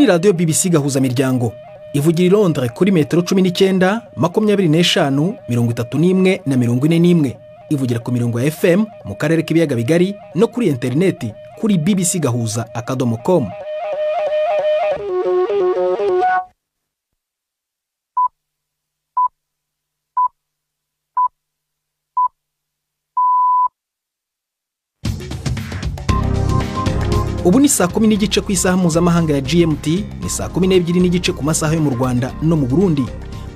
Radiyo BBC Gahuza Miryango, ivugira i Londres kuri metero 19, 25, 31 na 41. Ivugira ku mirongo ya FM mu karere k'ibiyaga bigari no kuri interineti kuri bbcgahuza.com. Ubu ni saa 10:15 ku isaha mpuzamahanga ya GMT, ni saa 12:15 ku masaha yo mu Rwanda no mu Burundi.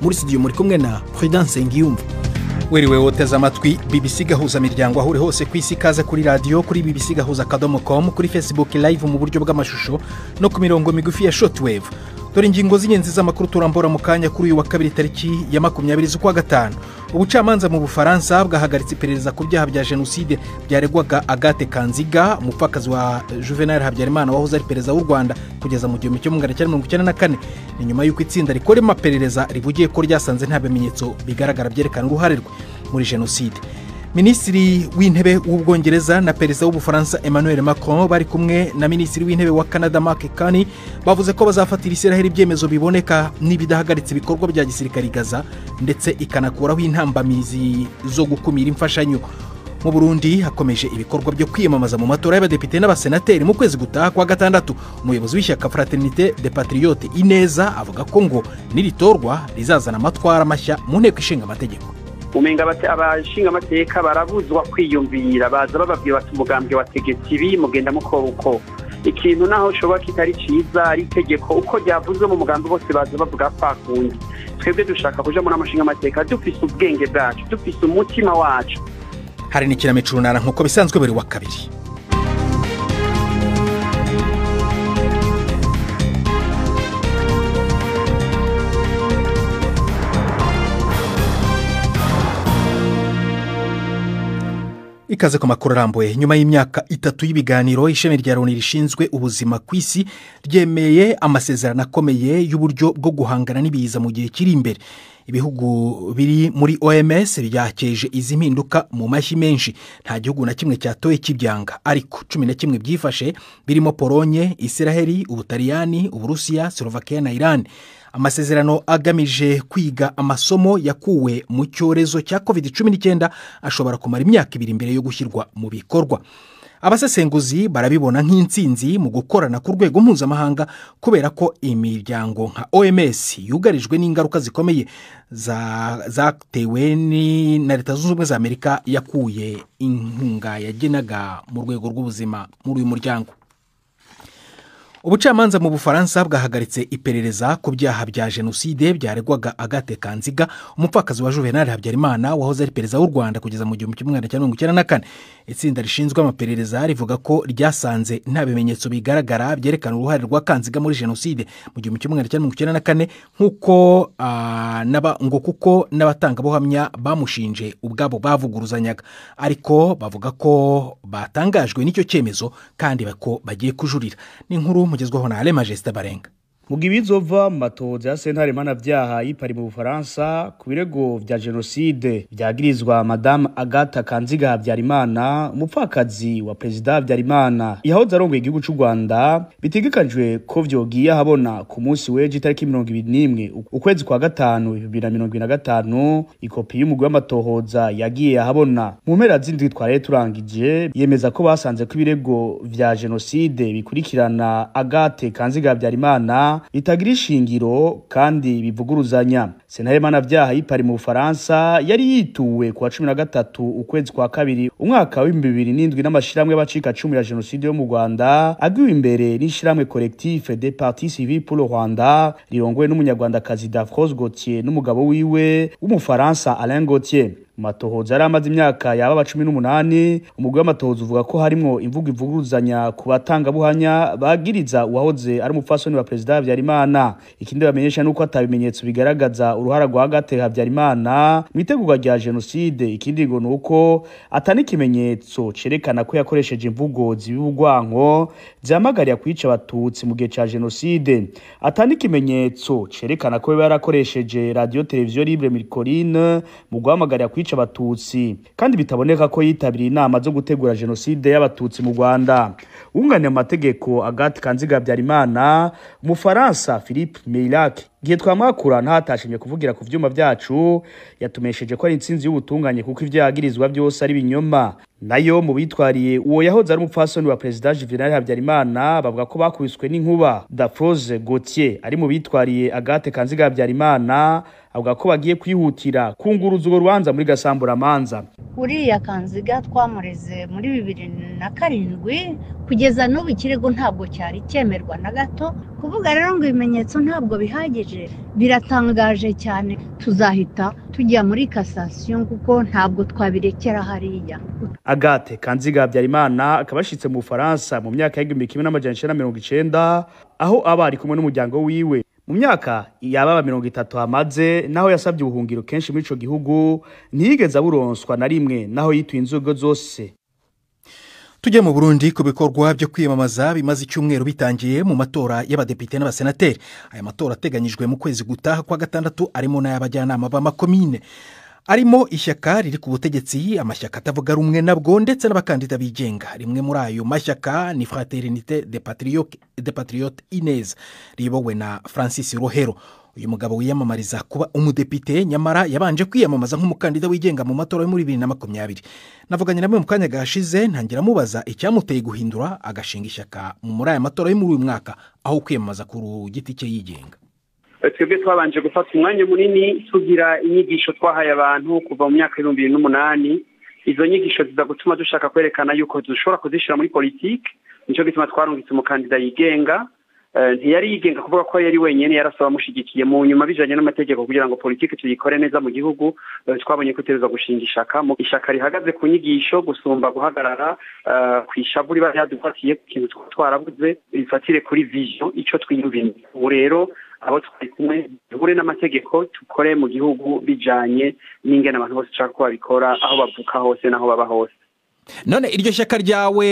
Muri studio muri kumwe na Prudence Ngiyumva. Wiriwe woteze amatwi BBC Gahuza Miryango aho uri hose ku isi, kaze kuri radiyo kuri bbcgahuza.com, kuri Facebook live mu buryo bw'amashusho no ku mirongo migufi ya shortwave. Dore ingingo z'ingenzi z'amakuru turambora mu kanya kuri uyu wa kabiri tariki ya 20 z'ukwa gatanu. Ubucamanza mu Bufaransa bwahagaritse iperereza ku byaha bya jenoside byaregwaga Agathe Kanziga, umupfakazi wa Juvenal Habyarimana wahoze ari perezida w'u Rwanda kugeza mu 1994. Ni nyuma y'uko itsinda rikora amaperereza rivugiye ko ryasanze nta bimenyetso bigaragara byerekana uruhare rwe muri jenoside. Minisitiri w'intebe w'Ubwongereza na perezida w'Ubufaransa Emmanuel Macron bari kumwe na minisitiri w'intebe wa Canada Mark Carney bavuze ko bazafatira Israel ibyemezo biboneka n'ibidahagaritse ibikorwa bya gisirikare Gaza, ndetse ikanakuraho intambamizi zo gukumira imfashanyo. Mu Burundi hakomeje ibikorwa byo kwiyamamaza mu matora y'abadepite n'abasenateri mu kwezi gutaha kwa gatandatu. Umuyobozi w'ishyaka Fraternité des Patriotes Ineza avuga ko ngo niritorwa rizazana amatwara mashya mu nteko ishinga amategeko. Umenga abashinga amateka barabuzwa kwiyumvira, baza bababwira bati umugambwe wategetse ibi, mugenda mukora uko. Ikintu naho ushobora kitari ciza ari itegeko uko ryavuzwe mu mugambi bose baza bavuga kwakundi. Twebwe dushaka kuja muri amashinga amateka dufise ubwenge bwacu, dufise umutima wacu. Hari n'ikinamico runara nkuko bisanzwe buri wa kabiri. Ikaze ku makuru arambuye. Nyuma y'imyaka 3 y'ibiganiro, ishami rya Loni rishinzwe ubuzima ku isi ryemeye amasezerano akomeye y'uburyo bwo guhangana n'ibiza mu gihe kiri imbere. Ibihugu biri muri OMS byakeje izi mpinduka mu mashyi menshi. Nta gihugu na kimwe cyatoye kibyanga, ariko 11 byifashe birimo Polonye, Israel, Ubutaliyani, Uburusiya, Slovakia na Iran. Amasezerano agamije kwiga amasomo yakuwe mu cyorezo cya COVID-19 ashobora kumara imyaka 2 mbere yo gushyirwa mu bikorwa. Abasesenguzi barabibona nk'intsinzi mu gukorana ku rwego mpuzamahanga, kubera ko imiryango nka OMS yugarijwe n'ingaruka zikomeye zatewe na Leta Zunze Ubumwe za Amerika yakuye inkunga yagenaga mu rwego rw'ubuzima muri uyu muryango. Ubucamanza mu Bufaransa bwahagaritse iperereza ku byaha bya jenoside byaregwaga Agathe Kanziga, umupfakazi wa Juvenal Habyarimana wahoze ari perezida w'u Rwanda kugeza mu 1994. Itsinda rishinzwe amaperereza rivuga ko ryasanze nta bimenyetso bigaragara byerekana uruhare rwa Kanziga muri jenoside mu 1994, nkuko ngo kuko n'abatangabuhamya bamushinje ubwabo bavuguruzanyaga, ariko bavuga ko batangajwe n'icyo cyemezo kandi ko bagiye kujurira. Ni inkuru mugezwaho na Ale Majesté Barenga. Mugibizova matoza ya sentare mpanavyaha y'Ipari mu Bufaransa ku birego vya jenoside vyagirizwa Madame Agathe Kanziga Habyarimana, umupfakazi wa Perezida Habyarimana yahoze arongoye igihugu c'u Rwanda, bitegekanijwe ko vyogiye ahabona ku munsi w'ejo itariki 21 ukwezi kwa gatanu 2025. Ikopi y'umugwi w'amatohoza yagiye ahabona mu mpera z'indwi twari turangije yemeza ko basanze ko ibirego vya jenoside bikurikirana Agathe Kanziga Habyarimana bitagira ishingiro kandi bivuguruzanya. Sentare mpanavyaha y'Ipari mu Bufaransa yari yituwe kuwa 13 ukwezi kwa kabiri umwaka wa 2007 n'amashirahamwe y'abacika cumu ya jenoside yo mu Rwanda agiwe imbere n'ishirahamwe Collectif des Partis Civils pour le Rwanda rirongowe n'umunyarwandakazi Daphrose Gauthier n'umugabo wiwe w'umufaransa Alain Gauthier. Matohoza yari amaze imyaka yaba 18. Umugwi w'amatohoza uvuga ko harimo imvugo ivuguruzanya ku batangabuhamya bagiriza uwahoze ari umupfasoni wa Perezida Habyarimana. Ikindi bamenyesha nuko atabimenyetso bigaragaza uruhara rwa Agathe Habyarimana mu itegurwa rya jenoside. Ikindi ngo nuko atani ikimenyetso cerekana ko yakoresheje imvugo z'ibugwanko zamagarira kwica abatutsi mu gihe ca jenoside. Atani ikimenyetso cerekana ko yarakoresheje radio televiziyo Libre Mille Collines mu guhamagarira kwica abatutsi, kandi bitaboneka ko yitabiriye inama zo gutegura jenoside y'abatutsi mu Rwanda. Wunganira amategeko Agathe Kanziga Habyarimana, umufaransa Philippe Meillac, gihe twamwakura ntatashimye kuvugira ku vyuma vyacu, yatumesheje ko ari intsinzi y'ubutunganye kuko ivyo yagirizwa byose ari binyoma. Nayo mu bitwariye uwo yahoze ari umupfasoni wa Perezida Juvenal Habyarimana bavuga ko bakubiswe n'inkuba. Dafroze Gauthier ari mu bitwariye Agathe Kanziga Habyarimana avuga ko bagiye kwihutira kunguruza urwo rubanza muri gasamburamanza. Uriya Kanziga twamureze muri 2007, kugeza n'ubu ikirego ntabwo cyari cyemerwa na gato. Kuvuga rero ngo ibimenyetso ntabwo bihagije biratangaje cyane. Tuzahita tujya muri cassation kuko ntabwo twabirekera hariya. Agathe Kanziga Habyarimana akaba ashitse mu Bufaransa mu myaka y'1990, aho aba ari kumwe n'umuryango wiwe. Mu myaka yababa 30 amaze, naho yasabye ubuhungiro kenshi muri ico gihugu ntiyigeze aburonswa na rimwe, naho yituye inzego zose. Tujye mu Burundi ku bikorwa byo kwiyamamaza bimaze icyumweru bitangiye mu matora y'abadepite n'abasenateri. Aya matora ateganyijwe mu kwezi gutaha kwa gatandatu, arimo n'ay'abajyanama b'amakomine, arimo ishyaka riri ku butegetsi, amashyaka atavuga rumwe nabwo ndetse n'abakandida bigenga. Rimwe muri ayo mashyaka ni Fraternité des Patriotes Ineza riyobowe na Francis Rohero. Uyu mugabo wiyamamariza kuba umudepite, nyamara yabanje kwiyamamaza nk'umukandida wigenga mu matora yo muri 2020. Navuganye nawe mu kanya gashize, ntangira mubaza icyamuteye guhindura agashinga ishyaka muri aya matora yo muri uyu mwaka, aho kwiyamamaza ku giti cye yigenga. Twebwe twabanje gufata umwanya munini tugira inyigisho twahaye abantu kuva mu myaka 2008. Izo nyigisho ziza gutuma dushaka kwerekana yuko dushobora kuzishyira muri politiki. Nicyo gituma twarungitse umukandida yigenga. Ntiyari yigenga kuvuga ko yari wenyine, yarasaba amushigikiye. Mu nyuma bijanye n'amategeko kugira ngo politiki tuyikore neza mu gihugu, twabonye ko tutegerezwa gushinga ishaka, ishaka rihagaze ku nyigisho gusumba guhagarara ku ishavu riba ryadufatiye ku kintu twarabuze, rifatire kuri vision ico twiyumvira. Ubu rero abo twari kumwe duhure n'amategeko tukore mu gihugu bijanye n'ingene abantu bose bashaka ko babikora, aho bavuka hose n'aho baba hose. None iryo shyaka ryawe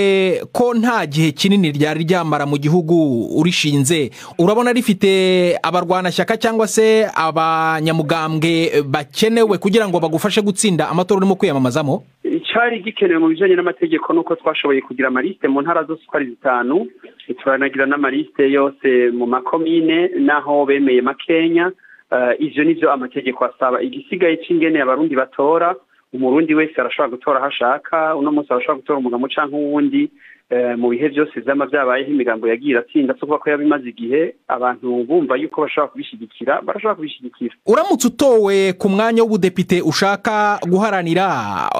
ko nta gihe kinini ryari ryamara mu gihugu urishinze, urabona rifite abarwanashyaka cyangwa se abanyamugambwe bakenewe kugira ngo bagufashe gutsinda amatora urimo kwiyamamazamo? Icyari gikenewe mu bijanye n'amategeko nuko twashoboye kugira amaliste mu ntara zose uko ari 5, turanagira n'amaliste yose mu makomine naho bemeye makenya. Ivyo nivyo amategeko asaba. Igisigaye c'ingene abarundi batora, umurundi wese arashobora gutora aho ashaka. Uno munsi arashobora gutora umugabo canke uwundi. Mu bihe byose vyama vyabayeho imigambo yagiye iratsinda, so kuvuga ko yabimaze igihe abantu bumva yuko bashobora kubishigikira, barashobora kubishigikira. Uramutse utowe ku mwanya w'ubudepite ushaka guharanira,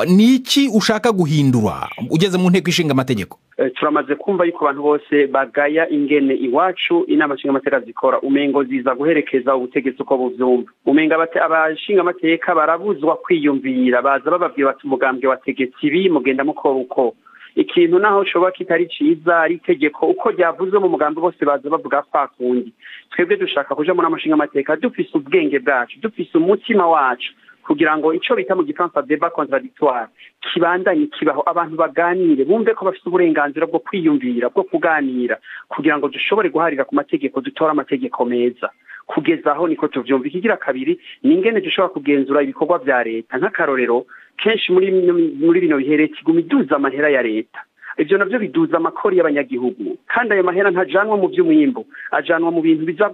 ni iki ushaka guhindura ugeze mu nteko ishinga amategeko? Turamaze kumva yuko abantu bose bagaya ingene iwacu inama nshingamateka zikora, umengo ziza guherekeza ubutegetsi uko buvyumva. Umenga abashinga amateka barabuzwa kwiyumvira, baza bababwira bati umugambwe wategetse ibi, mugenda mukora uko. Ikintu naho coba kitari ciza ari itegeko uko ryavuzwe mu mugambi bose baza bavuga kwa kundi. Twebwe dushaka kuja muri amashinga amateka dufise ubwenge bwacu, dufise umutima wacu, kugira ngo ico bita mu gifaransa débat contradictoire kibandanye kibaho, abantu baganire bumve ko bafite uburenganzira bwo kwiyumvira, bwo kuganira, kugira ngo dushobore guharira ku mategeko, dutora amategeko meza. Kugeza aho niko tuvyumva. Ikigira kabiri ni ingene dushobora kugenzura ibikorwa vya leta. Nk'akarorero, kenshi muri bino bihe leta iguma iduza amahera ya leta. Ivyo navyo biduza amakori y'abanyagihugu, kandi ayo mahera ntajanwa mu vy'umwimbu, ajanwa mu bintu biza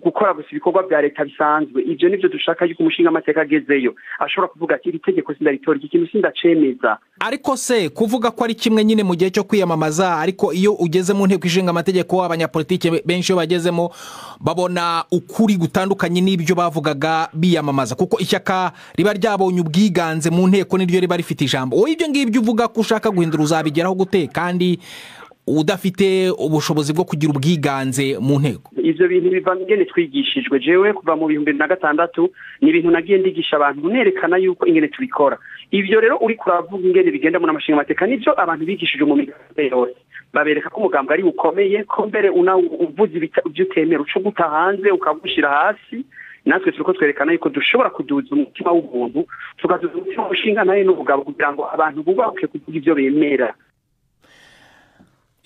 gukora gusa ibikorwa vya leta bisanzwe. Ivyo nivyo dushaka yuko umushinga amateka agezeyo ashobora kuvuga ati iri tegeko sindaritora, iki kintu sindacemeza. Ariko se kuvuga ko ari kimwe nyine mu gihe cyo kwiyamamaza, ariko iyo ugeze mu nteko ishinga amategeko abanyapolitike benshi iyo bagezemo babona ukuri gutandukanye n'ibyo bavugaga biyamamaza, kuko ishyaka riba ryabonye ubwiganze mu nteko niryo riba rifite ijambo. Wowe ibyo ngibyo uvuga ko ushaka guhindura uzabigeraho gute kandi udafite ubushobozi bwo kugira ubwiganze mu nteko? Ivyo bintu biva ingene twigishijwe. Jewe kuva mu 2006 ni ibintu nagiye ndigisha abantu nerekana yuko ingene tubikora. Ivyo rero uri kuravuga ingene bigenda muri amashinga amateka nivyo abantu bigishije mu migambi yose, babereka ko umugambwe ari ukomeye, ko mbere uvuze ibyo utemera uco guta hanze ukagushira hasi. Natwe turiko twerekana yuko dushobora kuduza umutima w'ubuntu, tukaduza umutima w'ushinga naye n'ubugabo, kugira ngo abantu bubahuke kuvuga ivyo bemera.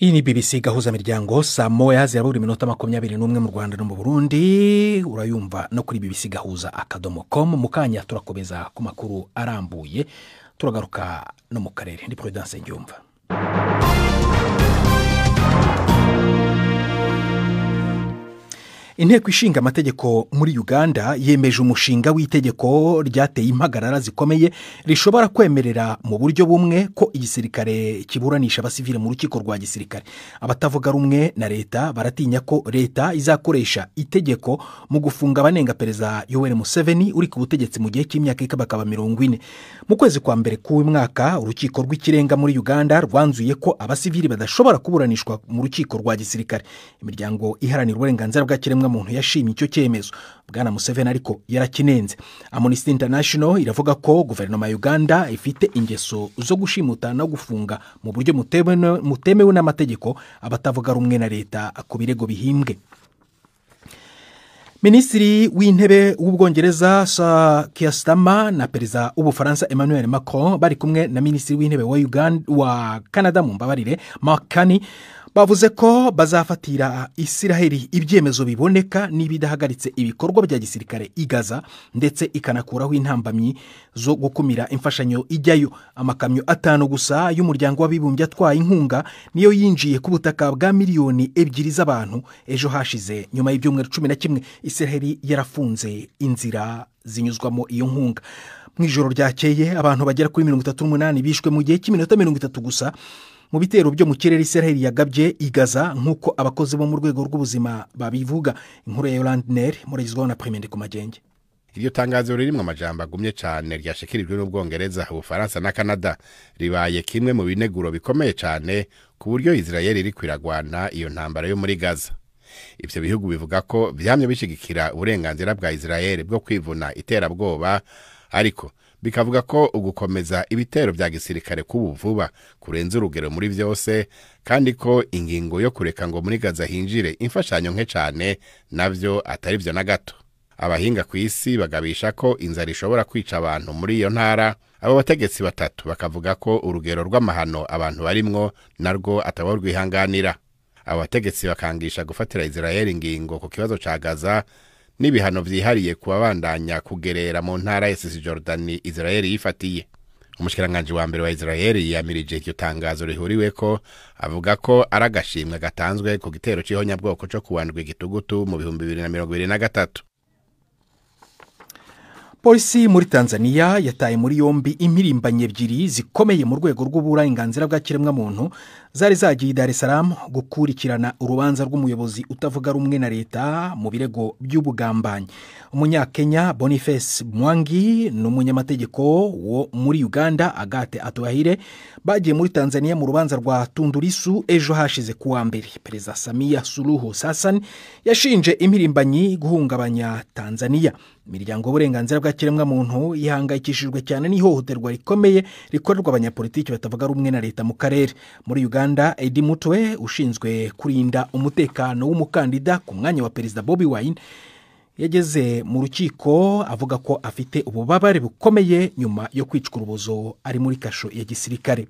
Iyi ni BBC Gahuza Miryango, saa moya zirabura iminota 21 mu Rwanda no mu Burundi. Urayumva no kuri bbcgahuza.com. Mu kanya turakomeza ku makuru arambuye, turagaruka no mu karere. Ndi Prudence Ngyumva. Inteko ishinga amategeko muri Uganda yemeje umushinga w'itegeko ryateye impagarara zikomeye rishobora kwemerera mu buryo bumwe ko igisirikare kiburanisha abasivile mu rukiko rwa gisirikare. Abatavuga rumwe na leta baratinya ko leta izakoresha itegeko mu gufunga abanenga Perezida Yoweri Museveni uri ku butegetsi mu gihe cy'imyaka ikabakaba 40. Mu kwezi kwa mbere k'uyu mwaka, urukiko rw'ikirenga muri Uganda rwanzuye ko abasivili badashobora kuburanishwa mu rukiko rwa gisirikare. Imiryango iharanira uburenganzira bwa kiremwa muntu yashimye icyo cyemezo. Bwana Museveni ariko yarakinenze. Amnesty International iravuga ko guverinoma ya Uganda ifite ingeso zo gushimuta no gufunga mu buryo mutemewe n'amategeko abatavuga rumwe na leta ku birego bihimbwe. Minisitiri w'intebe w'Ubwongereza Sir Keir Starmer na Perezida w'Ubufaransa Emmanuel Macron bari kumwe na Minisitiri w'intebe wa Uganda wa Canada, mumbabarire, Mark Carney, bavuze ko bazafatira Isiraheli ibyemezo biboneka n'ibidahagaritse ibikorwa bya gisirikare i Gaza, ndetse ikanakuraho intambamyi zo gukumira imfashanyo ijyayo. Amakamyo 5 gusa y'umuryango w'abibumbye atwaye inkunga niyo yinjiye ku butaka bwa miliyoni 2 z'abantu ejo hashize, nyuma y'ibyumweru 11 Isiraheli yarafunze inzira zinyuzwamo iyo nkunga. Mu ijoro ryakeye abantu bagera kuri 38 bishwe mu gihe cy'iminota 30 gusa mu bitero byo mu kirere Isiraheli yagabye i Gaza, nk'uko abakozi bo mu rwego rw'ubuzima babivuga. Inkuru ya Yolande Ner muragizwaho na Primende ku Magenge. Iryo tangazo ririmwo amajambo agumye cane ryashikirijwe n'Ubwongereza, Ubufaransa na Canada ribaye kimwe mu bineguro bikomeye cane ku buryo Israel iri kwiragwana iyo ntambara yo muri Gaza. Ivyo bihugu bivuga ko vyamye bishigikira uburenganzira bwa Israel bwo kwivuna iterabwoba, ariko bikavuga ko ugukomeza ibitero vya gisirikare kubu vuba kurenza urugero muri vyose, kandi ko ingingo yo kureka ngo muri Gaza hinjire imfashanyo nke cane navyo atari vyo na gato. Abahinga ku isi bagabisha ko inzara ishobora kwica abantu muri iyo ntara. Abo bategetsi batatu bakavuga ko urugero rw'amahano abantu barimwo narwo atabo rwihanganira. Abo bategetsi bakangisha gufatira Israel ingingo ku kibazo ca Gaza n'ibihano vyihariye kubabandanya kugerera mu ntara ya Cisjordani Israel yifatiye. Umushikiranganje wa mbere wa Israel yamirije iryo tangazo rihuriweko, avuga ko ari agashimwe gatanzwe ku gitero c'ihonyabwoko co kuwandwa igitugutu mu 2023. Polisi muri Tanzania yataye muri yombi impirimbanyi 2 zikomeye mu rwego rw'uburenganzira bwa kiremwamuntu zari zagiye i Dar es Salaam gukurikirana urubanza rw'umuyobozi utavuga rumwe na leta mu birego by'ubugambanyi. Umunyakenya Boniface Mwangi n'umunyamategeko wo muri Uganda Agathe Atuhaire bagiye muri Tanzania mu rubanza rwa Tundu Lissu ejo hashize kuwa mbere. Perezida Samia Suluhu Hassan yashinje impirimbanyi guhungabanya Tanzania. Imiryango y'uburenganzira bwa kiremwamuntu ihangayikishijwe cyane n'ihohoterwa rikomeye rikorerwa abanyapolitiki batavuga rumwe na leta mu karere. Muri Uganda, Eddie Mutwe ushinzwe kurinda umutekano w'umukandida ku mwanya wa Perezida Bobi Wine yageze mu rukiko avuga ko afite ububabare bukomeye nyuma yo kwicwa urubozo ari muri kasho ya gisirikare.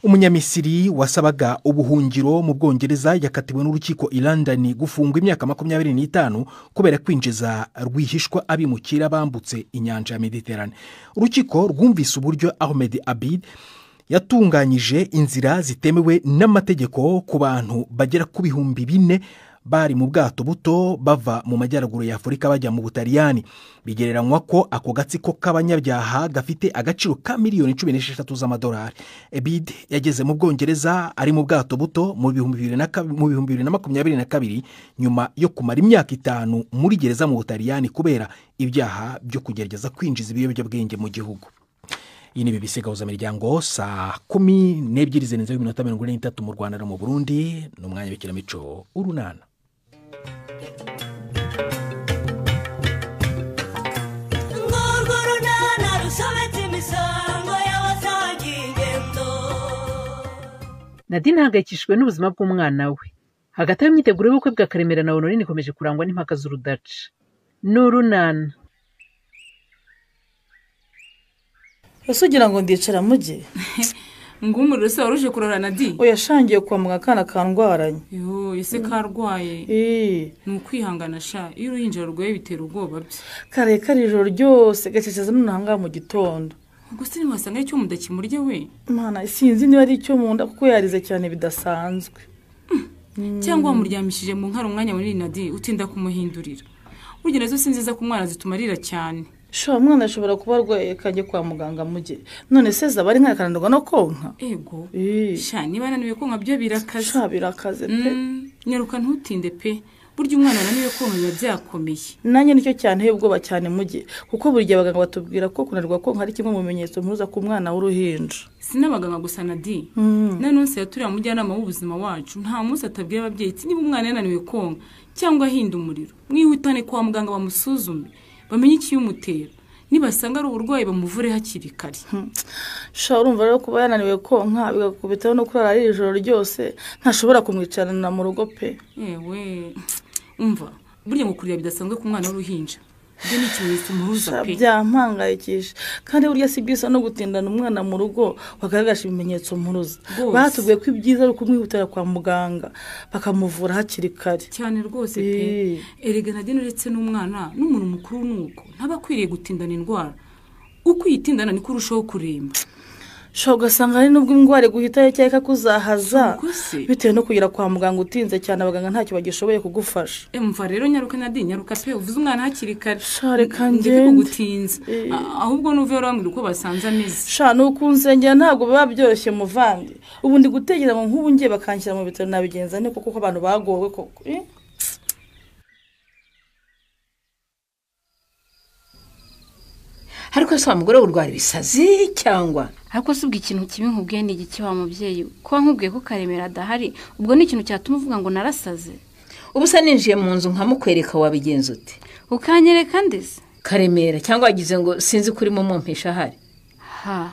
Umunyamisiri wasabaga ubuhungiro mu Bwongereza yakatiwe n'urukiko i London gufungwa imyaka 25 kubera kwinjiza rwihishwa abimukira bambutse inyanja ya Mediterane. Urukiko rwumvise uburyo Ahmed Abid yatunganyije inzira zitemewe n'amategeko ku bantu bagera ku 4,000 bari mu bwato buto bava mu majyaruguru ya Afurika bajya mu Butaliyani. Bigereranywa ko ako gatsiko k'abanyabyaha gafite agaciro ka miliyoni 16 z'amadolari. Ebid yageze mu Bwongereza ari mu bwato buto mu 2022 nyuma yo kumara imyaka 5 muri gereza mu Butaliyani kubera ibyaha byo kugerageza kwinjiza ibiyobyabwenge mu gihugu. Iyi ni BBC Gahuza Miryango, saa 12:43 mu Rwanda no mu Burundi. Ni umwanya w'ikinamico Urunana. Nadine ahangayikishijwe n'ubuzima bw'umwana we. Hagati y'imyiteguro y'ubukwe bwa Karemera na Honorine ikomeje kurangwa n'impaka z'urudaca. Ni urunana. Ese ugira ngo ndicara mujye? Ngo umuriro se waruje kurora Nadi? Oya shangiye kwa muganga akana kandwaranye. Yo, ese karwaye? Ni ukwihangana sha, iyo uruhinja rurwaye bitera ubwoba bye. Kare kare ijoro ryose gaceceza none mu gitondo. Ubwo se ntiwasanga icyo mu nda kimurya we? Mana, sinzi niba ari icyo mu nda kuko yarize cyane bidasanzwe. Cyangwa wamuryamishije mu nkara umwanya munini Nadi, utinda kumuhindurira. Burya nazo si nziza ku mwana zituma arira cyane. Sha umwana ashobora kuba arwaye kajye kwa muganga mujye. None se zaba ari nkakananirwa no konka? Ego. Sha niba ananiwe konka byo birakaze. Sha birakaze pe. Nyaruka ntutinde pe. Burya umwana ananiwe konka biba byakomeye. Nanjye nicyo cyane ubwoba cyane mujye, kuko buri gihe abaganga batubwira ko kunanirwa konka ari kimwe mu bimenyetso mpuruza ku mwana w'uruhinja. Si n'abaganga gusa Nadi. Nanone yaturiye umujyanama w'ubuzima wacu, nta munsi atabwira ababyeyi ati niba umwana yananiwe konka cyangwa ahinda umuriro, mwihutane kwa muganga bamusuzume, bamenye ikiyumutera, nibasanga ari uburwayi bamuvure hakiri kare. Sha urumva rero kuba yananiwe konka bigakubitaho no kurara ari ijoro ryose, ntashobora kumwicarana mu rugo pe. Ewe, umva, burya ngo kurira bidasanzwe ku mwana w'uruhinja. Ibyo ni ikimenyetso mpuruza pe. Byampangayikisha. Kandi burya si byiza no gutindana umwana mu rugo bagaragaje ibimenyetso mpuruza. Batubwiye ko ibyiza ari ukumwihutira kwa muganga bakamuvura hakiri kare. Cyane rwose pe. Erega Nadine uretse n'umwana n'umuntu mukuru nuko ntaba akwiriye gutindana indwara. Uko uyitindana niko urushaho kuremba. Sha ugasanga hari nubwo indwara iguhita cyangwa kuzahaza bitewe no kugera kwa muganga utinze cyane, abaganga ntacyo bagishoboye kugufasha. Umva rero nyaruka Nadine, nyaruka pe, uvuze umwana hakiri kare. Sha reka ngende kugutinza. Ahubwo nuve urambwira uko basanze ameze. Sha nukunsengera ntabwo biba byoroshye muvandi. Ubu ndi gutekereza ngo nk'ubu ngiye bakanshyira mu bitaro nabigenza nte koko abantu bagowe koko. Ariko se wa mugore urwara ibisazi cyangwa? Ariko se ubwo ikintu kibi nkubwiye ni igiki wa mubyeyi? Kuba nkubwiye ko Karemera adahari, ubwo ni ikintu cyatuma uvuga ngo narasaze? Ubu se ninjiye mu nzu nkamukwereka wabigenza ute? Ukanyereka ndese? Karemera cyangwa wagize ngo sinzi kuri mu mumpisha ahari? Ha,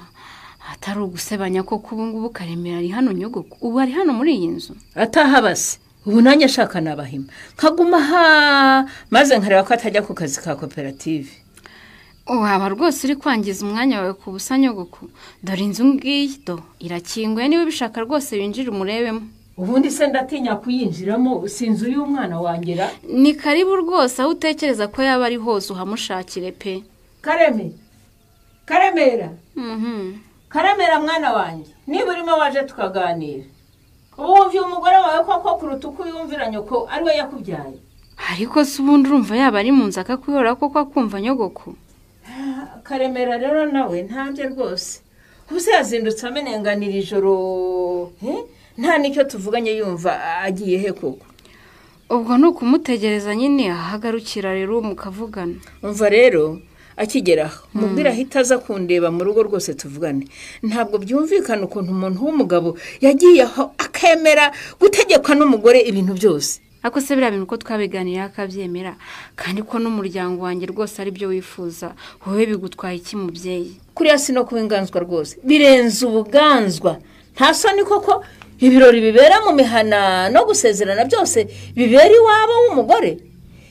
atari ugusebanya koko ubu ngubu Karemera ari hano nyogoko, ubu ari hano muri iyi nzu. Atahabase. Ubu nanjye ashaka nabahima. Nkaguma ha maze nkareba ko atajya ku kazi ka koperative. Waba rwose uri kwangiza umwanya wawe ku busa nyogoko. Dore inzu ngiyi do irakinguye, niba ubishaka rwose winjire umurebemo. Ubundi se ndatinya kuyinjiramo, si inzu y'umwana wangera. Ni karibu rwose, aho utekereza ko yaba ari hose uhamushakire pe. Kareme, Karemera. Karemera mwana wanjye, niba urimo waje tukaganira. Ubu wumviye umugore wawe koko kuruta uko uyumvira nyoko ari we yakubyaye? Ariko se ubundi urumva yaba ari mu nzu akakwihora koko akumva nyogoko? Karemera rero nawe ntabye rwose. Ubuse yazindutse amenenganira ijoro, nta nicyo tuvuganye yumva agiye he koko? Ubwo ni ukumutegereza nyine ahagarukira rero mukavugana. Umva rero akigeraho mubwira ahita aza kundeba mu rugo rwose tuvugane. Ntabwo byumvikana ukuntu umuntu w'umugabo yagiye aho akemera gutegekwa n'umugore ibintu byose. Ako se biriya bintu ko twabiganiriye akabyemera, kandi ko n'umuryango wanjye rwose ari byo wifuza, wowe bigutwaye iki mubyeyi? Kuriya si no kuba inganzwa rwose, birenze ubuganzwa. Nta soni koko ibirori bibera mu mihana no gusezerana byose bibera iwabo w'umugore?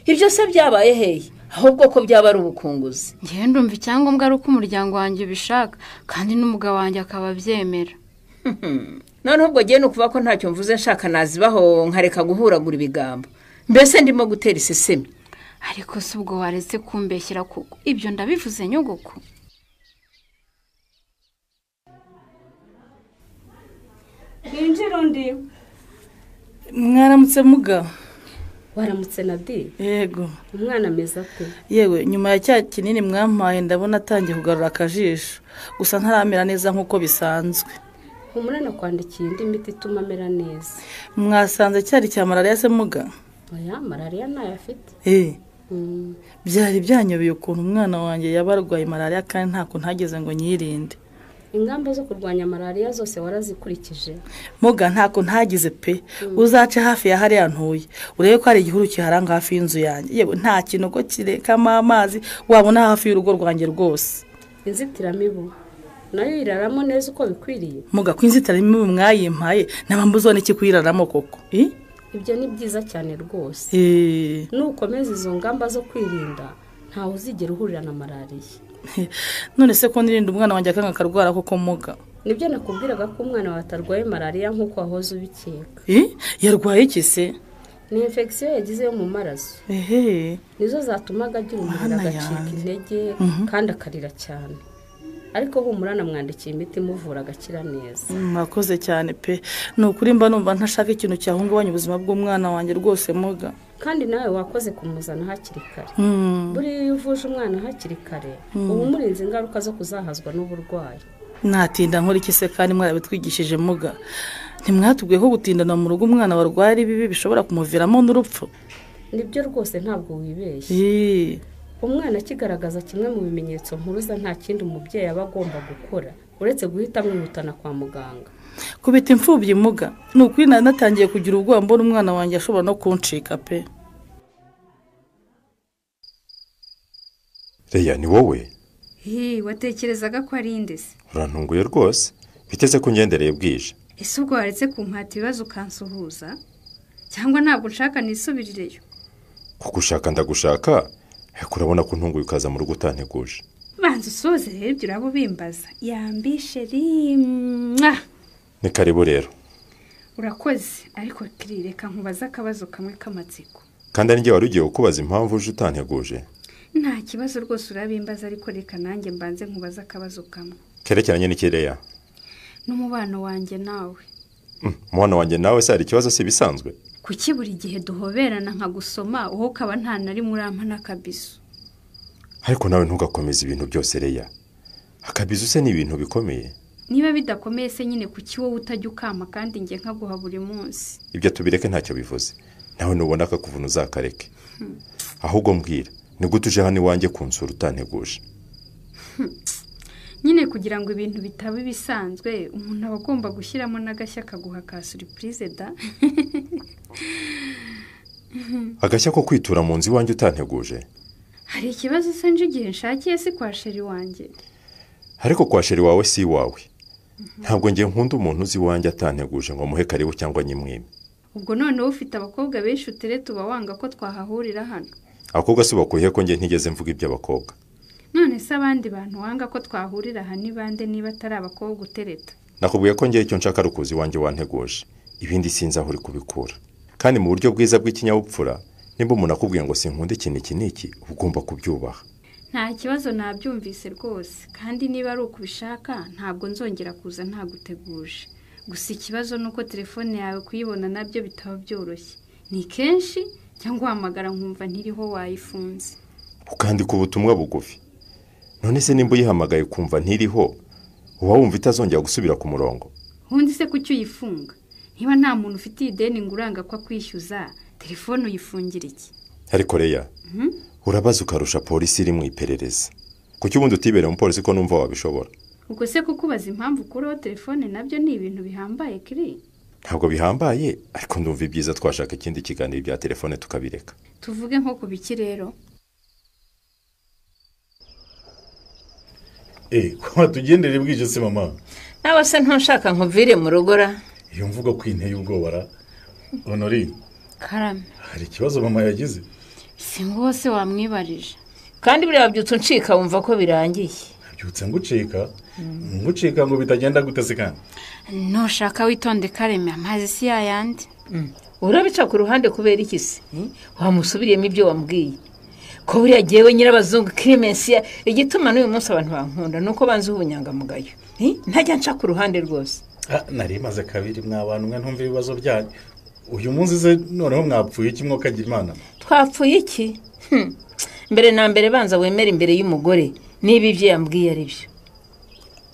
Ibyo se byabaye hehe? Ahubwo ko byaba ari ubukunguzi. Ngewe ndumva icyangombwa ari uko umuryango wanjye ubishaka, kandi n'umugabo wanjye akaba abyemera. Noneho ubwo ngiye nukuvuga ko ntacyo mvuze nshaka nazibaho nkareka guhuragura ibigambo. Mbese ndimo gutera isesemi. Ariko se ubwo waretse kumbeshyira koko? Ibyo ndabivuze nyogoko. Ninjira undi. Mwaramutse muga. Waramutse Nadi? Yego. Umwana ameze ate? Yewe, nyuma ya cya kinini mwampaye ndabona atangiye kugarura akajisho. Gusa ntaramera neza nkuko bisanzwe. Humura nakwandikiye indi miti ituma amera neza. Mwasanze cyari cya malaria se muga? Oya, malaria ntayo afite. Byari byanyobeye ukuntu umwana wanjye yaba arwaye malaria kandi ntako ntageze ngo nyirinde. Ingamba zo kurwanya malaria zose warazikurikije? Muga ntako ntagize pe. Uzace hafi ya hariya ntuye urebe ko hari igihuru kiharanga hafi y'inzu yanjye. Yewe nta kinogo kirekamo amazi wabona hafi y'urugo rwanjye rwose. Inzitiramibu nayo iraramo neza uko bikwiriye? Muga ko inzitiramibu mwayimpaye nabambuzone iki kuyiraramo koko? Ibyo ni byiza cyane rwose. Nukomeza izo ngamba zo kwirinda ntawe uzigera uhurira na malariya. None se ko nirinda umwana wanjye akanga akarwara koko muga? Nibyo nakubwiraga ko umwana wawe atarwaye malariya nk'uko wahoze ubikeka. Yarwaye iki se? Ni infection yagize yo mu maraso. Nizo zatumaga agira umuriro agacika intege kandi akarira cyane. Ariko humura namwandikiye imiti imuvura agakira neza. Mwakoze cyane pe. Ni ukuri mba numva ntashaka ikintu cyahungabanya ubuzima bw'umwana wanjye rwose muga. Kandi nawe wakoze kumuzana hakiri kare. Buriya iyo uvuje umwana hakiri kare uba umurinze ingaruka zo kuzahazwa n'uburwayi. Natinda nkora iki se kandi mwarabitwigishije muga? Ntimwatubwiye ko gutindana mu rugo umwana warwaye ari bibi bishobora kumuviramo n'urupfu? Nibyo rwose ntabwo wibeshye. Umwana akigaragaza kimwe mu bimenyetso mpuruza nta kindi umubyeyi aba agomba gukora uretse guhita amwihutana kwa muganga. Kubita imfubyi muga, ni ukuri nari natangiye kugira ubwoba mbona umwana wanjye ashobora no kuncika pe. Reya ni wowe? Watekerezaga ko ari inde se? Urantunguye rwose, biteze ko ngendereye bwije. Ese ubwo waretse kumpata ibibazo ukansuhuza? Cyangwa ntabwo nshaka nisubirireyo? Kugushaka ndagushaka, ariko urabona ko ntunguye ukaza mu rugo utanteguje. Banza usoze rero ibyo uraba ubimbaza. Yambishe rimwa. Ni karibu rero. Urakoze, ariko kiri reka nkubaze akabazo kamwe k'amatsiko. Kandi ari njye wari ugiye kukubaza impamvu uje utanteguje. Nta kibazo rwose urabimbaza, ariko reka nanjye mbanze nkubaze akabazo kamwe. Kerekeranye n'ikireya? N'umubano wanjye nawe. Umubano wanjye nawe se hari ikibazo si bisanzwe? Kuki buri gihe duhoberana nkagusoma wowe ukaba nta na rimwe urampa n'akabizu? Ariko nawe ntugakomeze ibintu byose Reya. Akabizu se ni ibintu bikomeye. Niba bidakomeye se nyine kuki wowe utajya ukama kandi njye nkaguha buri munsi? Ibyo tubireke ntacyo bivuze. Nawe nubona akakuvuna uzakareke. Ahubwo mbwira, ni gute uje hano iwanjye kunsura utanteguje? Nyine kugira ngo ibintu bitaba ibisanzwe umuntu aba agomba gushyiramo n'agashya kaguha ka surprise da. Agashya ko kwitura mu nzu iwanjye utanteguje? Hari ikibazo se nje igihe nshakiye si kwa sheri wanjye? Ariko kwa sheri wawe si iwawe. Ntabwo ngiye nkunda umuntu uzi iwanjye atanteguje ngo muhe karibu cyangwa nyimwime. Ubwo noneho ufite abakobwa benshi utereta uba wanga ko twahahurira hano? Abakobwa si bakuye ko ngiye ntigeze mvuga iby'abakobwa. None se abandi bantu wanga ko twahurira aha ni bande niba atari abakobwa utereta? Nakubwiye ko ngiye icyo nshaka ari ukuza iwanjye wanteguje. Ibindi sinzi aho uri kubikura. Kandi mu buryo bwiza bw'ikinyabupfura, nimba umuntu akubwiye ngo sinkunda ikintu iki n'iki, uba ugomba kubyubaha. Nta kibazo nabyumvise rwose, kandi niba ari ukubishaka ntabwo nzongera kuza ntaguteguje. Gusa ikibazo ni uko telefone yawe kuyibona nabyo bitaba byoroshye. Ni kenshi cyangwa uhamagara nkumva ntiriho wayifunze. Ukandika ubutumwa bugufi. None se nimba uyihamagaye ukumva ntiriho, uba wumva itazongera gusubira ku murongo? Ubundi se kuki uyifunga? Niba nta muntu ufitiye ideni ngo uranga ko akwishyuza, telefone uyifungira iki? Ariko Reya, urabaza ukarusha polisi iri mu iperereza. Kuki ubundi utibereye umupolisi ko numva wabishobora? Ubwo se kukubaza impamvu ukuraho telefone nabyo ni ibintu bihambaye kiri? Ntabwo bihambaye, ariko ndumva ibyiza twashaka ikindi kiganiro bya telefone tukabireka. Tuvuge nko ku biki rero? Ko tugendere bwije se mama? Nawe se ntushaka nkuvire mu rugora? Iyo mvugo kwinteye ubwoba Honorine. Karame. Hari ikibazo mama yagize? Si ngose wamwibarije. Kandi buriya wabyutse uncika wumva ko birangiye. Nabyutse ngucika? Ngucika ngo bitagenda gute se kandi? Nushaka witonde Kareme, amazi si yayandi. Urabica ku ruhande kubera iki se? Wamusubiriyemo ibyo wambwiye. Ko buriya jewe nyirabazungu Clemency igituma n'uyu munsi abantu bankunda nuko banzi ubunyangamugayo. Ntajya nca ku ruhande rwose. Nari maze kabiri mwabantu mwe ntumva ibibazo byanyu. Uyu munsi se noneho mwapfuye iki mwokagira Imana? Twapfuye iki? Mbere na mbere banza wemera imbere y'umugore niba ibyo yambwiye ari byo.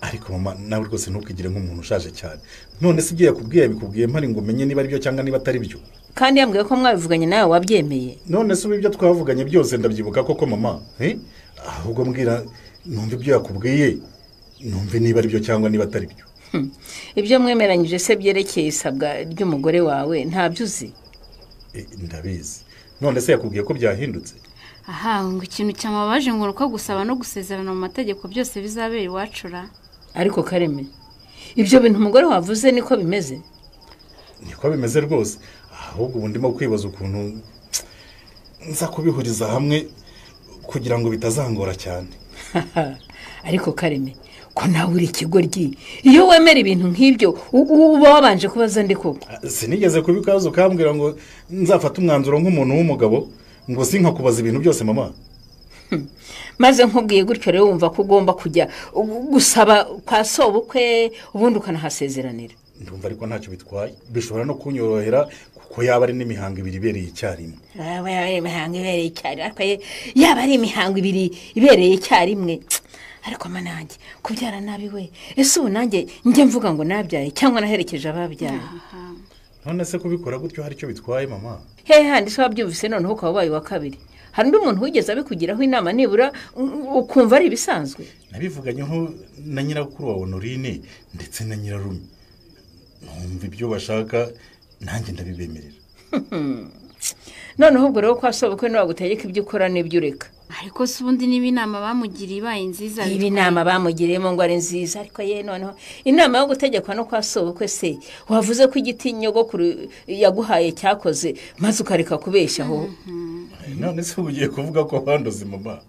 Ariko mama nawe rwose ntukigire nk'umuntu ushaje cyane. None se ibyo yakubwiye bikubwiye mpari ngo umenye niba ari byo cyangwa niba atari byo? Kandi yambwiye ko mwabivuganye nawe wabyemeye. None se ibyo twavuganye byose ndabyibuka koko mama? Ahubwo mbwira numva ibyo yakubwiye, numve niba ari byo cyangwa niba atari byo. Ibyo mwemeranyije se byerekeye isabwa ry'umugore wawe ntabyo uzi? Ndabizi. None se yakubwiye ko byahindutse? Aha, ngo ikintu cyamabaje ngo uko gusaba no gusezerana mu mategeko byose bizabera iwacura. Ariko Kareme, ibyo bintu umugore wavuze niko bimeze? Niko bimeze rwose. Ahubwo ubu ndimo kwibaza ukuntu nza kubihuriza hamwe kugira ngo bitazangora cyane. Ariko Kareme, Ko nawe uri ikigoryi, iyo wemera ibintu nk'ibyo uba wabanje kubaza ndi koko? Sinigeze kubikaza ukambwira ngo nzafate umwanzuro nk'umuntu w'umugabo, ngo sinkakubaza ibintu byose mama. Maze nkubwiye gutyo rero wumva ko ugomba kujya gusaba kwa sobukwe ubundi ukanahasezeranira. Ndumva ariko ntacyo bitwaye, bishobora no kunyorohera kuko yaba ari n'imihango ibiri ibereye icyarimwe. Yaba ari imihango ibereye icyarimwe, ariko yaba ari imihango ibiri ibereye icyarimwe. Ariko manange kubyara nabi we, ese ubu nanjye njye mvuga ngo nabyaye cyangwa naherekeje ababyaye? None se kubikora gutyo hari icyo bitwaye mama? Hehe handi se wabyumvise noneho ukaba ubaye wa kabiri. Hari undi muntu wigeze abikugiraho inama nibura ukumva ari ibisanzwe? Nabivuganyeho na nyirakuru wa Honorine ndetse na nyirarume, numva ibyo bashaka nanjye ndabibemerera. Noneho ubwo rero kwa sobukwe nibagutegeka ibyo ukora n'ibyo ureka. Ariko se ubundi niba inama bamugiriye ibaye nziza? Ibi inama bamugiriyemo ngo ari nziza, ariko ye noneho inama yo gutegekwa no kwa sobukwe se wavuze ko igiti nyogokuru yaguhaye cyakoze maze ukareka kubeshya aho? None se ugiye kuvuga ko bandoze mama?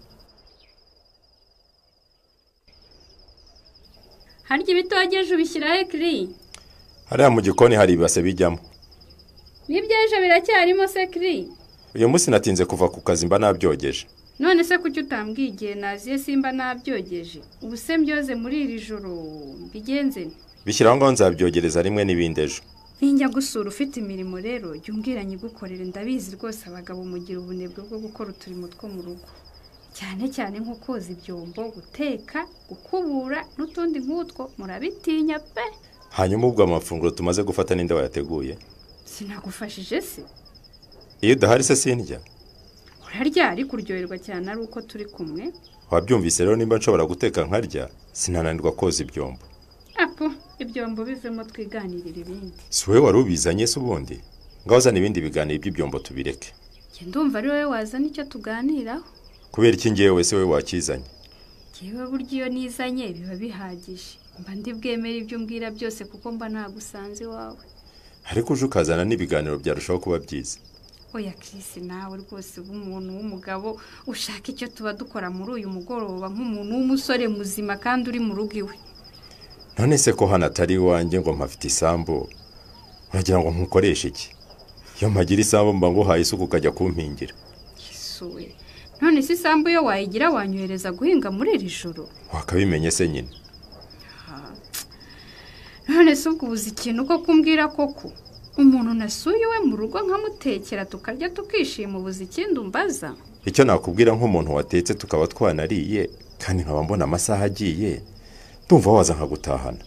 Harya ibitogeje ubishyira he Kiri? Hariya mu gikoni hari ibase bijyamo. N'ibyejo biracyarimo se Kiri? Uyu munsi natinze kuva ku kazi mba nabyogeje. None se kuki utambwiye igihe naziye simba nabyogeje? Ubu se mbyoze muri iri joro mbigenze? Bishyira ngaho nzabyogereza rimwe n'ibindi ejo. Ninjya gusura ufite imirimo rero jya umbwira nyigukorere, ndabizi rwose abagabo mugira ubunebwe bwo gukora uturimo two mu rugo, cyane cyane nko koza ibyombo, guteka, gukubura n'utundi nk'utwo murabitinya pe. Hanyuma ubwo amafunguro tumaze gufata ninde wayateguye? Sinagufashije se? Iyo udahari se sindya. Urarya ariko uryoherwa cyane ari uko turi kumwe. Wabyumvise rero, nimba nshobora guteka nkarya sinananirwa koza ibyombo. Apo ibyombo bivemo twiganirira ibindi. Si wowe wari ubizanye se ubundi? Ngaho uzana ibindi biganiro by'ibyombo tubireke. Njye ndumva ari wowe wazana icyo tuganiraho. Kubera iki ngewe se wowe wakizanye? Njyewe burya iyo nizanye biba bihagije, mba ndi bwemere ibyo umbwira byose kuko mba nagusanze iwawe. Ariko uje ukazana n'ibiganiro byarushaho kuba byiza. Oya Chris, nawe rwose umuntu w'umugabo ushaka icyo tuba dukora muri uyu mugoroba nk'umuntu w'umusore muzima kandi uri mu rugo iwe. None se ko hano atari iwanjye ngo mpafite isambu, uragira ngo nkukoreshe iki? Iyo mpagira isambu mba nguhaye isuku ukajya kumpingira. Yesuwe, none se isambu yo wayigira wanyohereza guhinga muri iri joro? Wakabimenye se nyine. None se ubwo ubuze ikintu ko kumbwira koko? Umuntu nasuye iwe mu rugo nkamutekera tukarya tukishima, ubuze ikindi umbaza? Icyo nakubwira nk'umuntu watetse tukaba twanariye kandi nkaba mbona amasaha agiye, ndumva waza nkagutahana.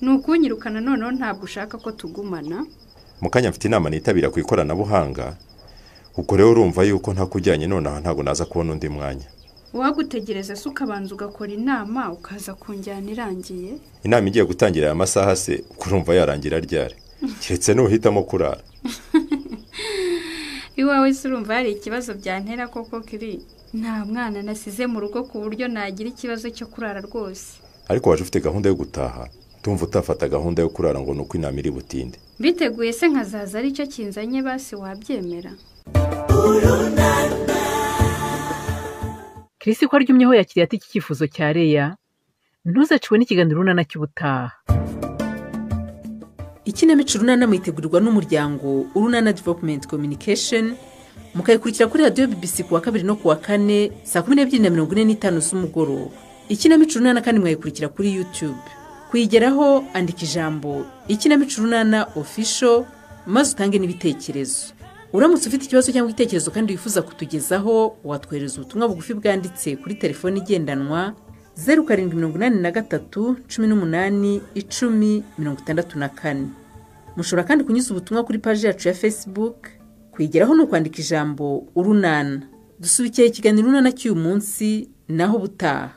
Ni ukunyirukana noneho, ntabwo ushaka ko tugumana? Mu kanya mfite inama nitabira ku ikoranabuhanga, ubwo rero urumva yuko ntakujyanye nonaha ntabwo naza kubona undi mwanya. Wagutegereza se ukabanza ugakora inama ukaza kunjyana irangiye? Inama igiye gutangira aya masaha se urumva yarangira ryari? Keretse nuhitamo kurara. Iwawe se urumva hari ikibazo byantera koko Kiri? Nta mwana nasize mu rugo ku buryo nagira ikibazo cyo kurara rwose. Ariko waje ufite gahunda yo gutaha, ndumva utafata gahunda yo kurara ngo nuko inama iri butinde. Biteguye se nkazaza aricyo kinzanye basi wabyemera? Chris ko aryumyeho yakiriye ati iki cyifuzo cya Leya? Ntuzaciwe n'ikiganiro Urunana cy'ubutaha. Ikinamico Urunana mwitegurirwa n'umuryango Urunana Development Communication, mukayikurikira kuri radiyo BBC kuwa kabiri no kuwa kane saa 12:45 z'umugoroba. Ikinamico Urunana kandi mwayikurikira kuri YouTube. Kuyigeraho andika ijambo Ikinamico Urunana Official maze utange n'ibitekerezo. Uramutse ufite ikibazo cyangwa igitekerezo kandi wifuza kutugezaho, watwohereza ubutumwa bugufi bwanditse kuri telefoni igendanwa 0783 18 10 64. Mushobora kandi kunyuza ubutumwa kuri paji yacu ya Facebook. Kuyigeraho ni ukwandika ijambo Urunana. Dusubikiye ikiganiro Urunana cy'uyu munsi, naho ubutaha.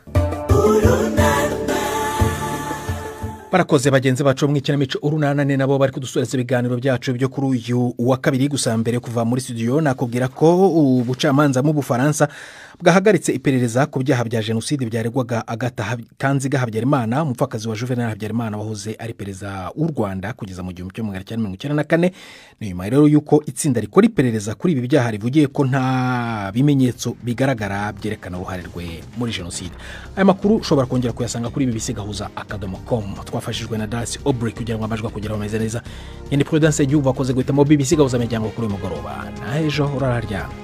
Barakoze bagenzi bacu mu ikinamico Urunana nabo bari kudusoreza ibiganiro byacu byo kuri uyu wa kabiri. Gusa mbere kuva muri studio nakubwira ko ubucamanza mu Bufaransa Bwahagaritse iperereza ku byaha bya jenoside byaregwaga Agatha Kanziga Habyarimana, umupfakazi wa Juvenal Habyarimana wahoze ari perezida w'u Rwanda kugeza mu 1994. Ni nyuma rero y'uko itsinda rikora iperereza kuri ibi byaha rivugiye ko nta bimenyetso bigaragara byerekana uruhare rwe muri jenoside. Aya makuru ushobora kongera kuyasanga kuri bbcgahuza.com. Twafashijwe na Darcy Aubrey kugira ngo amajwi akugeraho ameze neza. Nyine Prudence Igihugu wakoze guhitamo BBC Gahuza Miryango kuri uyu mugoroba. Na ejo uraharyama.